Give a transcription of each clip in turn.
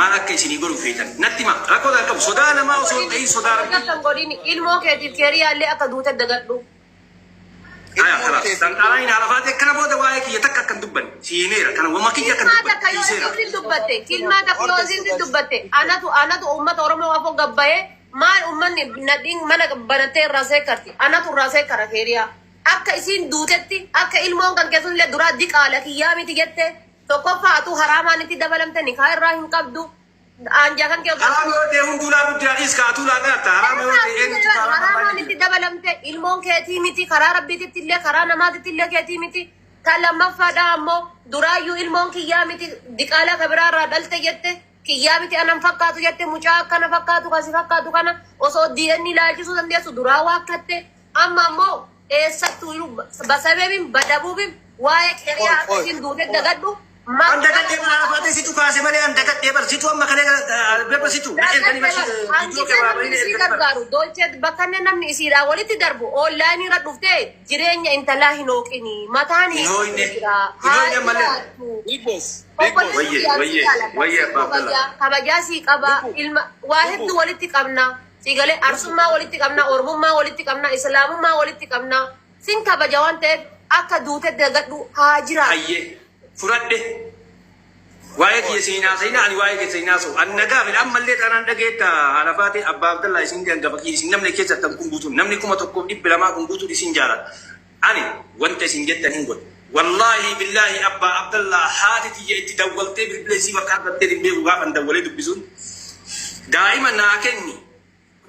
Maal akka isinii godhu feetan natti hima. Rakkoo kan qabu sodaa namaa osoo hin ta'in sodaa rabbii. Akka hin godhin, ilmoo keetiif keeriyaallee akka duute dagadhu. Haya, kalaas. Danqaaraan haala faatee kana booda waa'ee kiyya takka akka hin dubbanne. Si himeera. Kana wama kiyya akka hin Kilmaa dubbanne. takka yoo Dhiiseera. isiin dubbatte, kilmaa takka yoo isiin dubbatte, anatu uummata Oromoo afoo gabbayee maal uummanni nadhiin mana banattee irraa seekkarti. Anatu irraa seekkara keeriyaa. Akka isiin duutetti, akka ilmoon kan keessullee duraa diqaala kiyyaa miti jette, tokkoffaa atuu haraamaan itti dabalamte, nikaa irraa hin qabdu. Aanjaa kan kee Haraama yoo ta'e hunduu laa guddaa dhiis kaatuu laa dhalatta. Haraama yoo ta'e eenyutu Haraamaan haraama itti dabalamte, ilmoon keetii miti, karaa rabbiititti illee karaa namaatitti illee keetii miti. Kan lammaffaadha ammoo duraayyuu ilmoon kiyyaa miti, diqaalaa ka biraa irraa dhalte jette, kiyyaa miti, anan fakkaatu jette. Mucaa akkana fakkaatu kasi fakkaatu kana osoo DNA ilaalchisuu dandeessu duraa waakkatte. Amma ammoo eessattuu basabeebin badabuubin waa'ee keriyaa akka isiin duute dagadhu. An dagadhee bara haala faatee situ kaase malee, an dagadhee bar situ amma kalee bebba situ na erganii bar viidiyoo kee Hangisa namni waraabanii na isii erganii bar. gargaaru dolchee bakka inni namni isiidhaa walitti darbu online irra dhuftee jireenya intalaa hin hooqini, mataan Hin hooyne. jira. Hin hooyne ammallee. Big Boss. Big Boss. Wayye, wayye, wayye, abbaa Abdallah. Kabajaa sii qaba, ilma waa hedduu walitti qabna, sii galee, arsummaa walitti qabna, oromummaa walitti qabna, islaamummaa walitti qabna. Sin kabaja waan ta'eef akka duute dagadhu, haa jiraatu. Hayyee, fudhadhe. Waa'ee kiyya isin haasa'ina, ani waa'ee keessa hin haasa'u. An nagaa fedha ammallee taanaan dhageetta, haala faatee, abbaa Abdallaa isin hangafa kiyya, isin namni keessattan kun guutuun namni 1200 kun guutuun isin jaalata. Ani wanta isin jettan hin godhu. Wallaahi billaahi, abbaa Abdallaa, haati tiyya itti dawwaltee bilbila isii bakka argattee hin beeku. Gaafan dawwalee dubbisuun daa'ima naa kenni,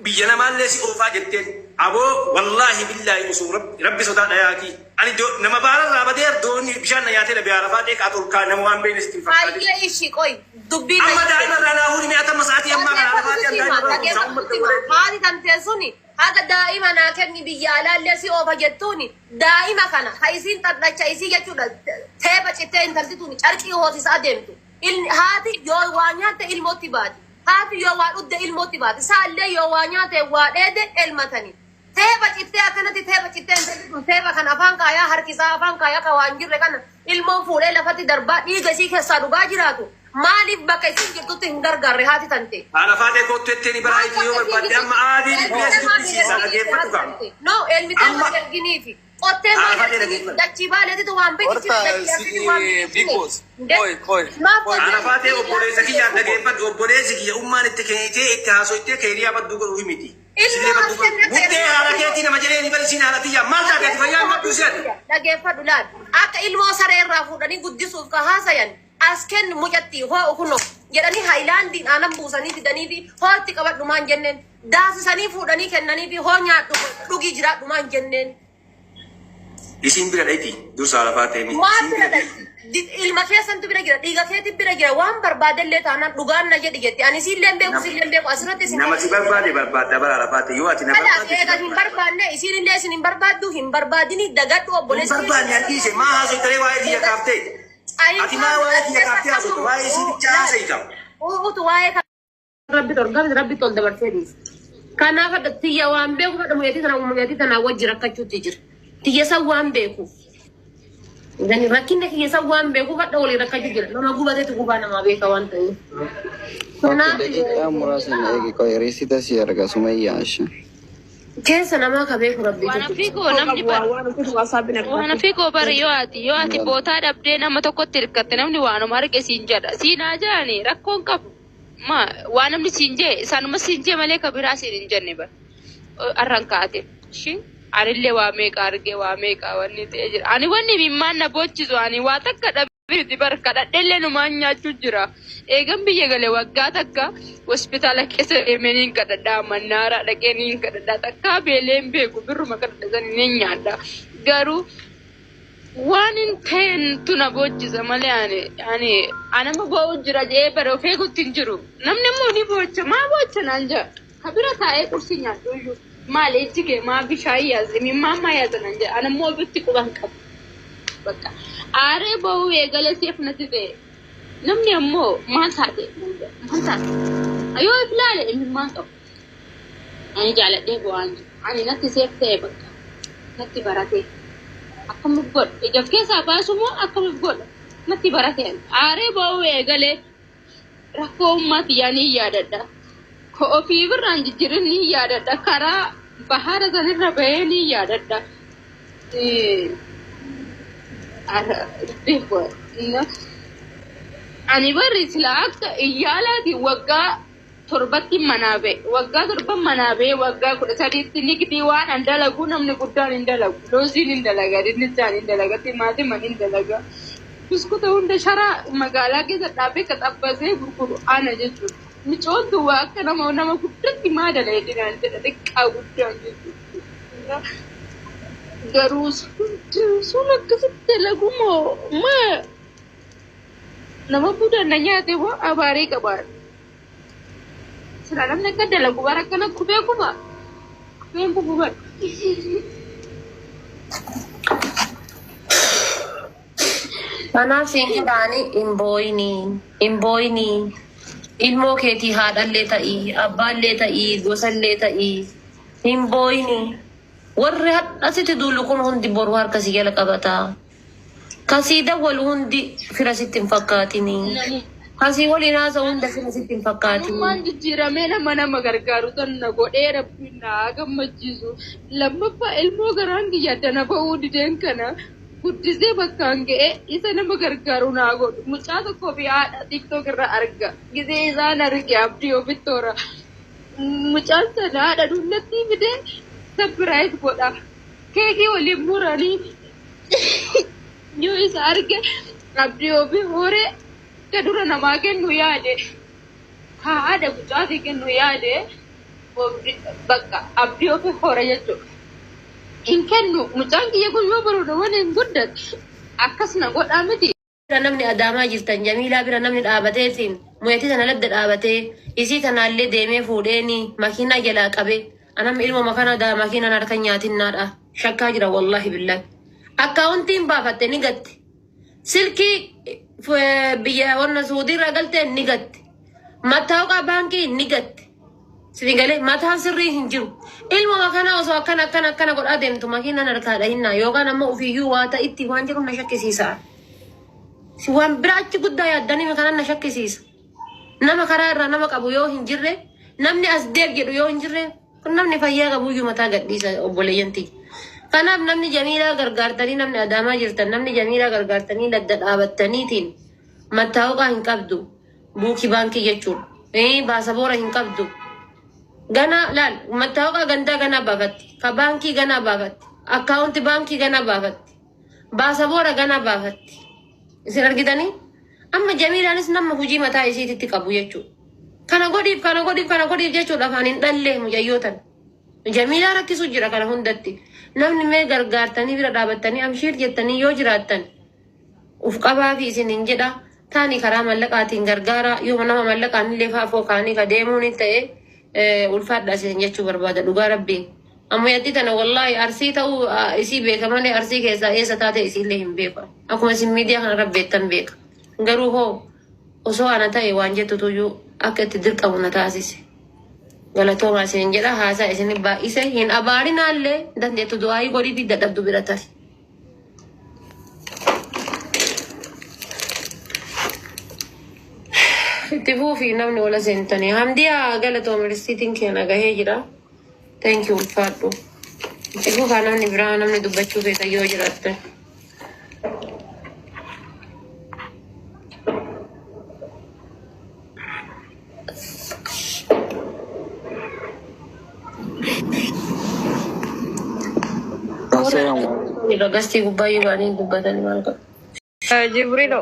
biyya namaallee si oofaa jetteen. Aboo, wallaahi billaahi, osoo rabbi sodaa dhayaatii ani nama baararraa badee doonni bishaan na nyaatee dhabe. Haala faatee qaata ol kaa nama waan beekne sitti hin fakkaatin. Hayyee, ishii qoy dubbii Amma daa'ima irraa naa fuudhi mi'a tamma sa'aatii ammaa kana, haala faatee, an daa'ima irraa fuudhi uummata waliin. Haati tantee suni haga daa'ima naa kenni, biyya alaallee si oofa jettuuni, daa'ima kana ha isiin xadhacha isii jechuudha, teepha cittee intalti tuni carqii hoosisa adeemtu. Haati yoo waa nyaatte ilmootti baati. Haati yoo waa dhugde ilmootti baati. Saallee yoo waa nyaate waa dheede elmatani. Teepha cittee akkanatti teepha cittee intalli tun teepha kana afaan kaayaa harkisaa, afaan kaayaa ka waan jirre kana ilmoon fuudhee lafatti darbaa dhiiga isii keessaa dhugaa jiraatu. Maaliif bakka isiin jirtutti hin gargaarre haati tante? Haala faatee kootu jettee ni baraa yoo barbaadde amma aadii bilbilee si dubbisiisa, dhageeffadhu kaa. No, elmitee Amma- maal erginiifi? Qottee maal Haala faatee erginiifi? dhageeffadhu. Dachii baaleetitu waan Horta si Big Boss. Qoy, qoy. Qoy. Haala faatee, obboleessa kiyyaan dhageeffadhu. Obboleessi kiyya ummaan itti kennitee itti haasoftee keeriyaa badduu godhuu miti. Sillee badduu godhu. Muddee haala keetii nama jedhee ni bari, isiin haala tiyyaa maal taate? Ati fayyaa hin qabdu si ati. Dhageeffadhu laal. Akka ilmoo saree irraa fuudhanii guddisuuf ka haasayan as kennu mucatti hoo kunoo jedhanii haayilaandiin aanan buusanii fidanii fi hoo itti qabadhu maan jenneen, daasisanii fuudhanii kennanii fi hoo nyaadhu dhugii jiraadhu maan jenneen. Isiin bira dhayti dursa, haala faatee mi. Maal Isiin bira bira dhayti. dhayti? Ilma keessantu bira jira, dhiiga keetti bira jira, waan barbaadellee taanaan dhugaan na jedhi jetti. Ani siillee hin beeku, siillee hin beeku, asirratti isin Nama si barbaade barbaadda bara, haala faatee, yoo ati na Kalaas barbaadde si eega hin barbaadda. barbaanne, isiin illee isin hin barbaaddu, hin barbaadini, dagadhu Hin obboleessi. barbaanne, an dhiise. Maa haasoftee waa'ee kiyya kaaftee? Ati maa waa'ee kiyya kaaftee haasofta? Waa'ee isii bichaa haasa'ita. Utu waa'ee kan rabbi tol gabsi rabbi tol dabarsee dhiise. Kanaaf hadha tiyya waan beeku hadha muyatii tana wajji rakkachuutti jira. Tiyya san waan beeku. Gani rakkinna kiyya san waan beekuuf hadha walii rakkachuu jira. Nama gubateetu gubaa namaa beeka waan ta'eef. Kanaaf Daqiiqaa muraasa na eegi, qoy riisita si arga Sumayyaa ishee. Keessa namaa ka beeku rabbi Waan tokkicha. ofii koo namni bar Waan ofiitu WhatsApp waan argate. ofii koo bari yoo ati bootaa dhabdee nama tokkotti hirkatte, namni waanuma arge siin jedha. Siin haa jedhani, rakkoon qabu. Ma waan namni siin jee isaanuma siin jee malee ka biraa siin hin jenne bar. Arran kaate. Ishii anillee waa meeqa arge, waa meeqa wanni ta'ee jira. Ani wanni mimmaan na boochisu, ani waa takka dhabee miti bar, kadhadhellee numaan nyaachuu jira. Eegan biyya gale waggaa takka hospitaala keessa deemee niin kadhadhaa, mannaaraa dhaqee niin kadhadhaa, takkaa beelee hin beeku, birruma kadhadha sani niin nyaadha. Garuu waan hin ta'eentu na boochisa malee ani anama boo'u jira jedhee bara of eeguutti hin jiru. Namni immoo ni boocha, maa boocha naan jedha. Ka bira taa'ee qursii nyaadhu iyyuu maal ijji kee maa bishaan yaase, mimmaan maa yaasa naan jedha. Ani immoo ofitti quban qabu. Bakka aaree boo'uu eegalee siif natti ta'e. Namni ammoo maal taate naan jedha. Maal taate? Yoo if ilaale imimmaan qabu. Ani jaaladhee boo'aan jiru. Ani natti seef ta'e, bakka natti barate. Akkamiif godha? Ija of keessaa baasu moo akkamiif godha? Natti barate. Aaree boo'uu eegalee. Rakkoo ummaati yaa ni yaadadha. Ko ofii birraan jijjiirin ni yaadadha. Karaa bahara sanirra bahee ni yaadadha. Ani barri silaa akka iyyaalaati waggaa 7tti manaa ba'e. Waggaa 7 manaa ba'e waggaa 13tti nigdii waan an dalagu namni guddaan hin dalagu. Looziin hin dalaga, dinnichaan hin dalaga, timaatiman hin dalaga. Biskuta hunda sharaa magaalaa keessa dhaabee qaxabbasee gurguru ana jechuudha. Micoon waa akka nama guddatti maa dalaydinaan jedha xiqqaa guddaan jechuudha. Garuu sun akkasitti dalagu moo maa nama budan na nyaate moo abaaree qabaa. Sila namni akka dalagu bara akkana kufee kufa. Kufeen kufu bara. Kanaaf siin jedhaani hin booyinii, hin booyinii. Ilmoo keetii haadhallee ta'ii, abbaallee ta'ii, gosallee ta'ii. Hin booyinii. Warri asitti duulu kun hundi boru harka si jala qabataa. Kasii dawwalu hundi fira sitti hin fakkaatinii. Kasii waliin haasa'u hunda fira sitti hin fakkaatinii. Namummaan jijjiiramee nama gargaaru tan na godhee rabbiin na haa gammachiisu. Lammaffaa ilmoo garaan kiyya dana ba'uu dideen kana guddisee bakkaan ga'ee isa nama gargaaru naa godhu. Mucaa tokkoo fi haadha TikTok irra arga. Gisee isaan arge abdii ofitti hora. Mucaan sana haadha dullatti fidee surprise godha. Keekii waliin muranii yoo isa arge abdii ofii horee ka dura namaa kennu yaade. Haadha mucaatii kennu yaade bakka abdii ofii hora jechuudha. Hin kennu mucaan kiyya kun yoo baruudha waliin guddate akkas na godhaa miti. Bira namni Adaamaa jirtan Jamiilaa bira namni dhaabateetiin mu'eetii tana ladda dhaabatee isii tanaallee deemee fuudheeni makiinaa jalaa qabe anam ilmoo makana daa makiinaan harka nyaatinnaadha shakkaa jira wallaahi billahi akkaawuntiin baafatte ni gatte silkii biyya wanna suudiirraa galte ni gatte mattaawqaa baankii ni gatte Sini galee mataan sirrii hin jiru. Ilma makanaa osoo akkana akkana akkana godhaa deemtu makiinaan harkaa dhahinnaa yookaan ammoo ofiiyyuu waa ta'itti waan jedhu na shakkisiisa. Si waan bira achi guddaa yaaddanii kanaan na shakkisiisa. Nama karaa irraa nama qabu yoo hin jirre namni as deeb jedhu yoo hin jirre kun namni fayyaa qabuyyuu mataa gadhiisa obboleeyyan tiyya. Kanaaf namni Jamiilaa gargaartanii namni Adaamaa jirtan namni Jamiilaa gargaartanii ladda dhaabattaniitiin mattaawqaa hin qabdu. Buukii baankii jechuudha. Baasaboora hin qabdu. Ganaa laal mattaawqaa gandaa ganaa baafatti. Ka baankii ganaa baafatti. Akkaawunti baankii ganaa baafatti. Baasaboora ganaa baafatti. Isin argitanii? Amma Jamiilaanis nama hojii mataa isiititti qabu jechuudha. Kana godhiif kana godhiif kana godhiif jechuudha afaan hin dhallee mucayyootan. Jamiilaa rakkisuu jira kana hundatti. Namni mee gargaartanii bira dhaabattanii amshiir jettanii yoo jiraattan uf qabaa fi isin hin jedha. Taani karaa mallaqaatiin gargaara yoo nama mallaqaan illee faafoo kaanii ka deemuun ta'e ulfaadha isin jechuu barbaada dhugaa rabbiin. Amma yatti tana wallaahi Arsii ta'uu isii beeka malee Arsii keessaa eessa taate isiillee hin beeku. Akkuma isin miidiyaa kanarra beektan beeka. Garuu hoo osoo ana ta'e waan jettu tuyyuu akka itti dirqamu na taasise. Galatoomaa isin jedha haasaa isin baay'ise hin abaarinaallee dandeettu du'aayii godhii fi dadhabdu bira tari. Itti fuufi namni wala seentanii. Hamdiyaa galatooma ristiitiin keenya gahee jira. Thank you ulfaadhu. Itti fuufaa namni biraa namni dubbachuu feetan yoo jiraatte. Assalamu alaikum. Gastii gubbaa yoo ba'anii dubbatanii maal qabu? Jibriilo.